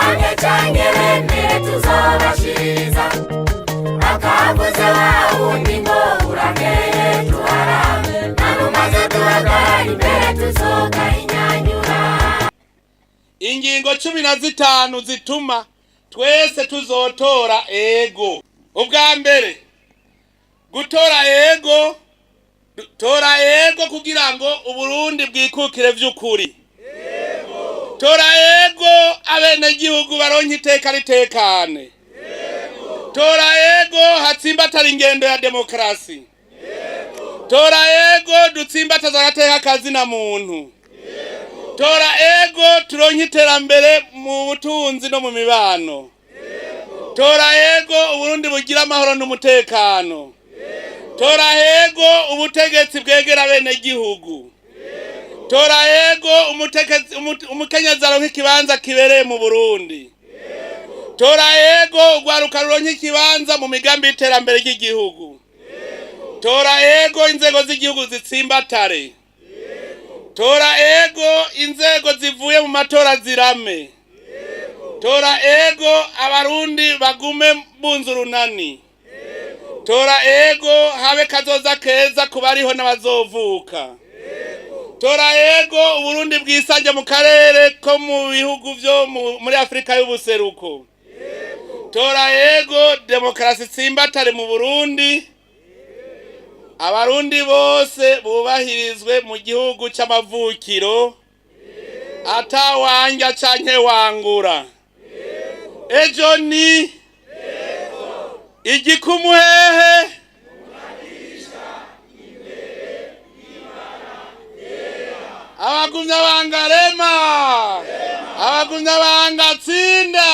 Bange canke bemere tuzobashiriza akavuze wa wundi ngo urakeye tuharame nanumaze duhagarara imbere tuzogahinyanyura. Ingingo 15 zituma twese tuzotora ego. Ubwa mbere, gutora ego, tora ego kugira ngo Uburundi bwikukire vy'ukuri. Tora ego abenegihugu baronke iteka ritekane. Tora ego hatsimbatara ingendo ya demokarasi. Tora ego dutsimbataza agateka kazina muntu. Tora ego turonke iterambere mu butunzi no mu mibano. Tora ego Uburundi bugira amahoro n'umutekano. Tora ego ubutegetsi bwegera bene gihugu. Tora ego umukenyezi aronke ikibanza kibereye mu Burundi. Tora ego urwaruka ruronke ikibanza mu migambi y'iterambere ry'igihugu. Tora ego inzego z'igihugu zitsimbatare. Tora ego inzego zivuye mu matora zirame. Tora ego Abarundi bagume bunze urunani. Tora ego habe kazoza keza ku bariho n'abazovuka. Tora ego Uburundi bwisange mu karere ko mu bihugu vyo muri Afurika y'ubuseruko. Tora ego demokarasi itsimbatare mu Burundi. Abarundi bose bubahirizwe mu gihugu c'amavukiro, atawanja canke wangura. Ejo ni igikumu hehe? Abagumya banga rema, abagumya banga tsinda.